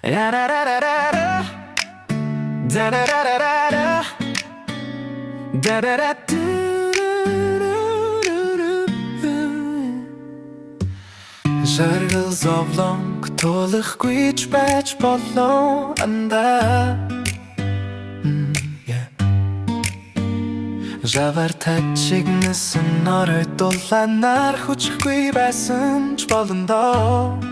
Да-да-да-да-да. Да-да-да-да-да. Да-да-да-ду-ду-ду-ду. Жаргал зовлонг тулахгүй ч байж болон андаа. Yeah. Жавар тачиг нэсэн орой дулаанаар хүчгүй байсан ч болно доо.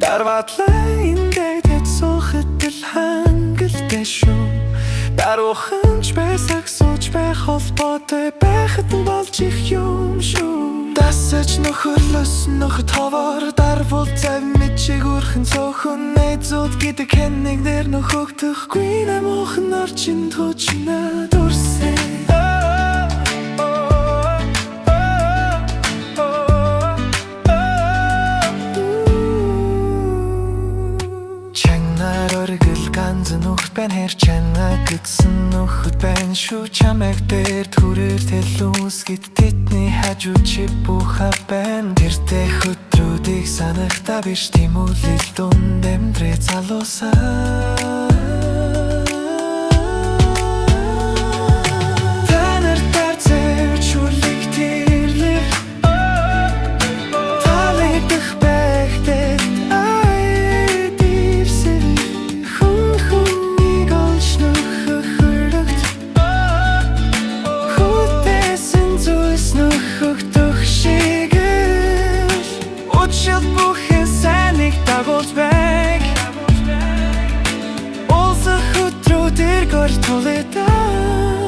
Дарватлаа ингээд суухад л хангалтай шүү. Даруухан ч байсаг сууж байх холбоотой байхад нь болж их юм шүү. Дасаж нөхөрлөс нөхөд ховор дарвал цав мэдшиг өрхөн цөөхөн найзууд гэдэг хэн нэг нэр нөхөгдөхгүй намуухан орчин туучна дүрсээ. Чанар өргөл ганц нүхт байна, хэр чанаа гэсэн нөхөд байна шүү. Чамайг дээр түрээр тэлүүс гэт тэтний хажуу чи буха байна. Тэртээ хөтрүүдийг санахта биш тэмүүлэл дунд амьдрээ залуусаа. Та нартай зэвчүрлэг тэрлэг таалагдах байхтай ай дивсэн хүн хүнийг олж нөхөх хөрөгт хүтээсэн зүйлс нөхөгдөх шиг л учил бүхэн сайныг дагуулж байг. Улсах өдрүүд эргэр туледаа.